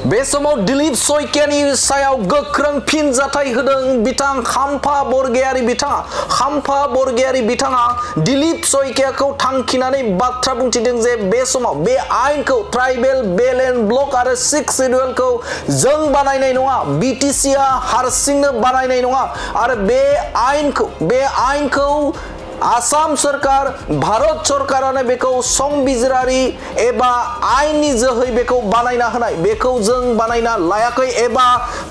बे समाव दिलीप सयकियानि सायाव गोख्रों फिनजाथाय होदों बिथां खाम्फा बरगयारी बिथाङा। खाम्फा बरगयारी बिथाङा दिलीप सयकियाखौ थांखिनानै बाथ्रा बुंथिदों जे बे समाव बे आयेनखौ ट्राइबेल बेल एन्ड ब्लक आरो 6 शेड्यूलखौ जों बानायनाय नङा, बीटीसीआ हारसिंनो बानायनाय नङा आरो बे आयेनखौ आसाम सरकार भारत सरकारानो बेखौ संबिजिरारि एबा आयेननि जोहै बेखौ बानायना होनाय, बेखौ जों बानायना लायाखै एबा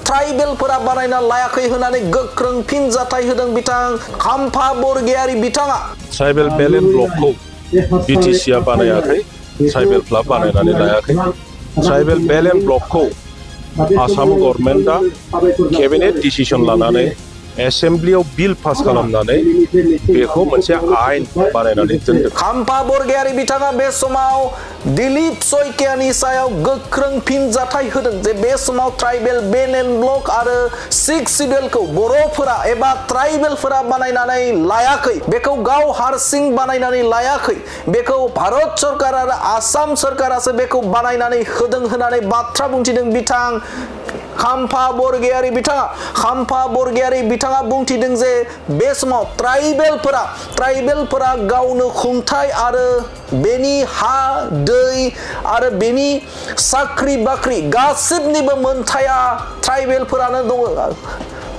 ट्राइबेलफोरा बानायना लायाखै होननानै गोख्रों फिनजाथाय होदों बिथां खाम्फा बरगयारी बिथाङा। ट्राइबेल बेल एन्ड ब्लकखौ बीटीसीआ बानायाखै, ट्राइबेलफ्रा बानायनानै लायाखै। ट्राइबेल बेल एन्ड ब्लकखौ आसाम गभर्नमेन्टआ केबिनेट डिसिसन लानानै एसेम्ब्लियाव बिल पास खालामनानै बेखौ मोनसे आयेन बानायनानै दोनदों। खाम्फा बरगयारी बिथाङा बे समाव दिलीप सयकियानि सायाव गोख्रों फिनजाथाय होदों जे बे समाव ट्राइबेल बेल एन्ड ब्लक आरो 6 शेड्यूलखौ बर'फोरा एबा ट्राइबेलफोरा बानायनानै लायाखै, बेखौ गाव हारसिं बानायनानै लायाखै, बेखौ भारत सरकार आरो आसाम सरकारासो बेखौ बानायनानै होदों होननानै बाथ्रा बुंथिदों बिथां खाम्फा बरगयारी बिथाङा। खाम्फा बरगयारी बिथाङा बुंथिदों जे बे समाव ट्राइबेलफोरा गावनो खुंथाय आरो बेनि हा दै आरो बेनि साख्रि बाख्रि गासिबनिबो मोनथाया ट्राइबेलफोरानो दङ,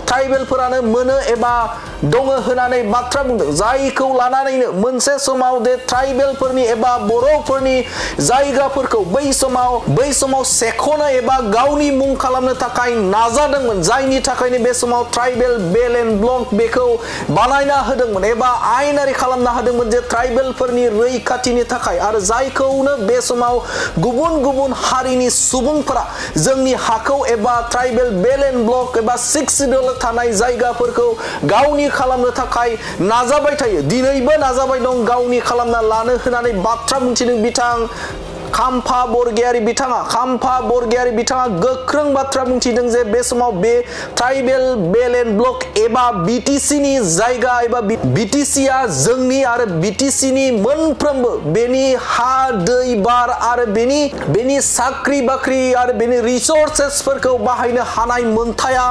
ट्राइबेलफोरानो मोनो एबा दङ होननानै बाथ्रा बुंदों, जायखौ लानानैनो मोनसे समाव दे ट्राइबेलफोरनि एबा बर'फोरनि जायगाफोरखौ बै समाव सेख'नो एबा गावनि मुं खालामनो थाखाय नाजादोंमोन, जायनि थाखायनो बे समाव ट्राइबेल बेल एन्ड ब्लक बेखौ बानायना होदोंमोन एबा आयेनारि खालामना होदोंमोन जे ट्राइबेलफोरनि रैखाथिनि थाखाय आरो जायखौनो बे समाव गुबुन गुबुन हारिनि सुबुंफोरा जोंनि हाखौ एबा ट्राइबेल बेल एन्ड ब्लक एबा 6 शेड्यूल थानाय जायगाफोरखौ गावनि खालामनो थाखाय नाजाबाय थायो, दिनैबो नाजाबाय दं गावनि खालामना लानो होननानै बाथ्रा बुंथिदों बिथां खाम्फा बरगयारी बिथाङा। खाम्फा बरगयारी बिथाङा गोख्रों बाथ्रा बुंथिदों जे बे समाव बे ट्राइबेल बेल एन्ड ब्लक एबा बीटीसीनि जायगा एबा बीटीसीआ जोंनि आरो बीटीसीनि मोनफ्रोमबो बेनि हा दै बार आरो बेनि साख्रि बाख्रि आरो बेनि रिसोर्सेसफोरखौ बाहायनो हानाय मोनथाया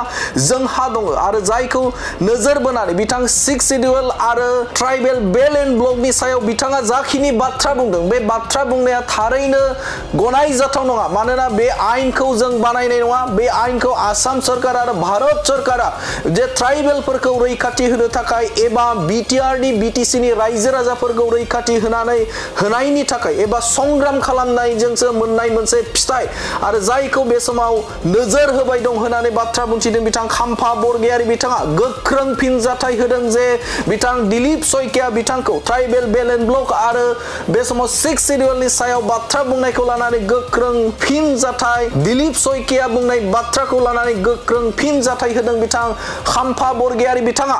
जोंहा दङ आरो जायखौ नोजोर बोनानै बिथां 6 शेड्यूल आरो ट्राइबेल बेल एन्ड ब्लकनि सायाव बिथाङा जाखिनि बाथ्रा बुंदों बे बाथ्रा बुंनाया थारैनो गनायजाथाव नङा, मानोना बे आयेनखौ जों बानायनाय नङा, बे आयेनखौ आसाम सरकार आरो भारत सरकारा जे ट्राइबेलफोरखौ रैखाथि होनो थाखाय एबा बिटिआरनि बीटीसीनि रायजो राजाफोरखौ रैखाथि होनायनि थाखाय एबा संग्राम खालामनायजोंसो मोननाय मोनसे फिथाइ आरो जायखौ बे समाव नोजोर होबाय दं होननानै बाथ्रा बुंथिदों बिथां खाम्फा बरगयारी बिथाङा। गोख्रों फिनजाथाय होदों जे बिथां दिलीप सयकिया बिथांखौ ट्राइबेल बेल एन्ड ब्लक आरो बे समाव 6 शेड्यूलनि सायाव बाथ्रा बुंनायखौ लानानै गोख्रों फिनजाथाय, दिलीप सयकिया बुंनाय बाथ्राखौ लानानै गोख्रों फिनजाथाय होदों बिथां खाम्फा बरगयारी बिथाङा।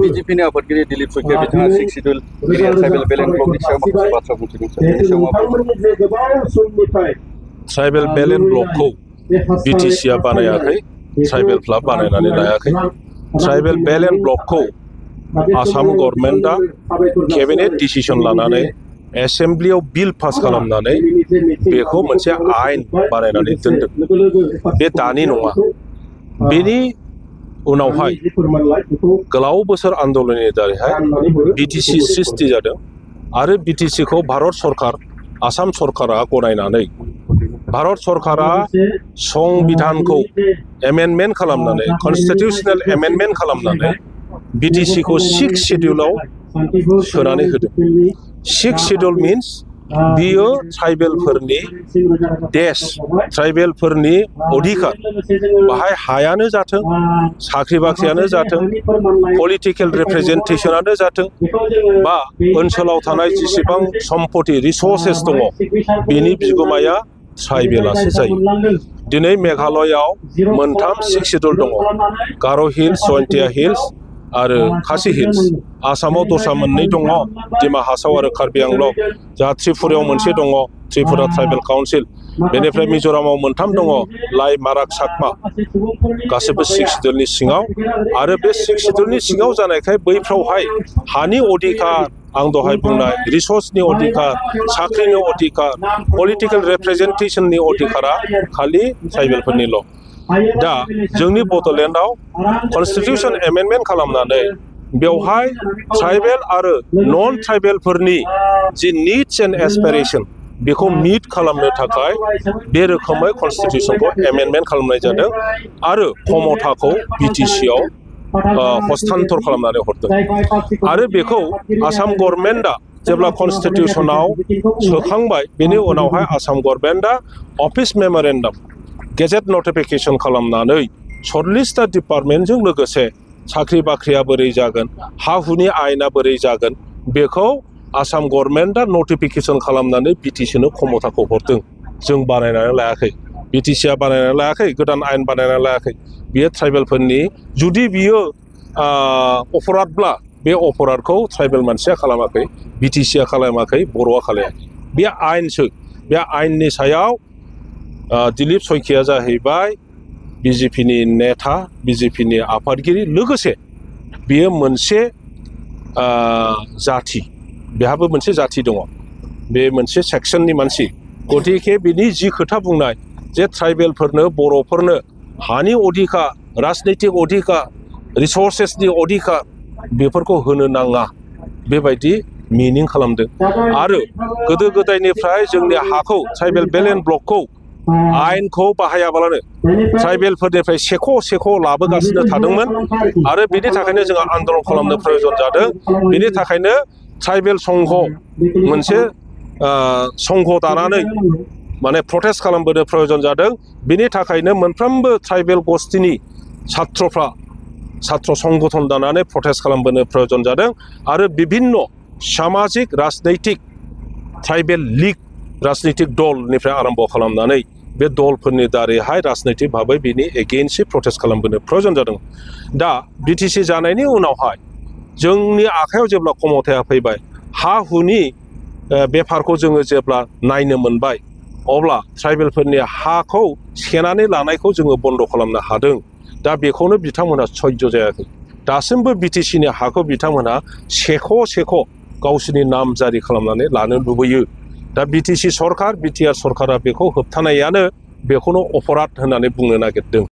बीजेपीनि आफादगिरि दिलीप सयकिया बिथाङा 6 शेड्यूल ट्राइबेल बेल एन्ड ब्लकनि सायाव माखासे बाथ्रा बुंथिदों। ट्राइबेल बेल एन्ड ब्लकखौ बीटीसीआ बानायाखै, ट्राइबेलफ्रा बानायनानै लायाखै। ट्राइबेल बेल एन्ड ब्लकखौ आसाम गभर्नमेन्टआ केबिनेट डिसिसन लानानै एसेम्ब्लियाव बिल पास खालामनानै बेखौ मोनसे आयेन बानायनानै दोनदों। बे दानि नङा, बेनि उनावहाय गोलाव बोसोर आन्दोलननि दारैहाय बीटीसी सृष्टि जादों आरो बीटीसीखौ भारत सरकार आसाम सरकारा गनायनानै भारत सरकारा संबिधानखौ एमेन्डमेन्ट खालामनानै कनस्टिटिउशनेल एमेन्डमेन्ट खालामनानै बीटीसीखौ 6 शेड्यूलाव सोनानै होदों। 6 शेड्यूल मीन्स बियो ट्राइबेलफोरनि देश, ट्राइबेलफोरनि अधिकार, बाहाय हायानो जाथों, साख्रि बाख्रियानो जाथों, पलिटिकेल रिप्रेजेन्टेशनानो जाथों बा ओनसोलाव थानाय जेसेबां सम्पति रिसोर्सेस दङ बेनि बिगोमाया ट्राइबेलासो जायो। दिनै मेघालयआव मोनथाम 6 शेड्यूल दङ, गार' हिल्स, जयन्तिया हिल्स आरो खासि हिल्स। आसामाव दस्रा मोननै दङ, डिमा हासाव आरो कार्बि आंलं। जा त्रिपुरायाव मोनसे दङ, त्रिपुरा ट्राइबेल काउन्सिल। बेनिफ्राय मिज'रामाव मोनथाम दङ लाइ माराक साकमा गासैबो 6 सिडुलनि सिङाव आरो बे 6 सिडुलनि सिङाव जानायखाय बैफ्रावहाय हानि अधिकार आं दहाय बुंनाय रिसोर्सनि अधिकार साख्रिनि अधिकार पलिटिकेल रिप्रेजेन्टेशननि अधिकारा खालि ट्राइबेलफोरनिल' दा जोंनि बड'लेण्डआव कनस्टिटिउसन एमेन्डमेन्ट खालामनानै बेवहाय ट्राइबेल आरो नन ट्राइबेलफोरनि जि निड्स एन्ड एसपिरेशन बेखौ मिट खालामनो थाखाय बे रोखोमै कनस्टिटिउसनखौ एमेन्डमेन्ट खालामनाय जादों आरो खमथाखौ बिटिसिआव हस्तान्तर खालामनानै हरदों आरो बेखौ आसाम गभर्नमेन्टआ जेब्ला कनस्टिटिउसनाव सोखांबाय बेनि उनावहाय आसाम गभर्नमेन्टआ अफिस मेम'रेन्डाम गेजेट नटिफिकेशन खालामनानै 40टा डिपार्टमेन्टजों लोगोसे साख्रि बाख्रिया बोरै जागोन हा हुनि आयेना बोरै जागोन बेखौ आसाम गभर्नमेन्टआ नटिफिकेशन खालामनानै बिटिसिनो खमथाखौ हरदों जों बानायनानै लायाखै बिटिसिआ बानायनानै लायाखै गोदान आयेन बानायनानै लायाखै बियो ट्राइबेलफोरनि जुदि बियो अपराधब्ला बे अपराधखौ ट्राइबेल मानसिया खालामाखै बिटिसिआ खालामाखै बर'आ खालायाखै बे आयेनसो बे आयेननि सायाव दिलीप सयकिया जाहैबाय बिजेपिनि नेता बिजेपिनि आफादगिरि लोगोसे बियो मोनसे जाथि बेहाबो मोनसे जाथि दङ बे मोनसे सेक्सननि मानसि गतिके बिनि जि खोथा बुंनाय जे ट्राइबेलफोरनो बर'फोरनो हानि अधिकार राजनैतिक अधिकार रिसोर्सेसनि अधिकार बेफोरखौ होनो नाङा बेबायदि मिनिं खालामदों आरो गोदो गोदायनिफ्राय जोंनि हाखौ ट्राइबेल बेल्ट एन्ड ब्लकखौ आयेनखौ बाहायाबालानो ट्राइबेलफोरनिफ्राय सेख' लाबोगासिनो थादोंमोन आरो बिनि थाखायनो जोंहा आन्दलन खालामनो प्रयोजन जादों बिनि थाखायनो ट्राइबेल संघ मोनसे संघ दानानै माने प्रटेस्ट खालामबोनो प्रयोजन जादों बिनि थाखायनो मोनफ्रोमबो ट्राइबेल गस्टिनि छात्र संगठन दानानै प्रटेस्ट खालामबोनो प्रयोजन जादों आरो बिभिन्न सामाजिक राजनैतिक ट्राइबेल लीग राजनैतिक दलनिफ्राय आरम्भ खालामनानै बे दलफोरनि दारैहाय राजनैतिक भाबै बिनि एगेन्स्टै प्रटेस्ट खालामबोनो प्रयोजन जादों दा बिटिसि जानायनि उनावहाय जोंनि आखायाव जेब्ला खमथाया फैबाय हा हुनि बेफारखौ जोङो जेब्ला नायनो मोनबाय अब्ला ट्राइबेलफोरनि हाखौ सेनानै लानायखौ जोङो बन्द खालामनो हादों दा बेखौनो बिथांमोना सह्य जायाखै दासिमबो बिटिसिनि हाखौ बिथांमोना सेख' गावसोरनि नाम जारि खालामनानै लानो लुबैयो दा बिटिसि सरकार बिटिआर सरकारा बेखौ होबथानायानो बेखौनो अपराध होननानै बुंनो नागिरदों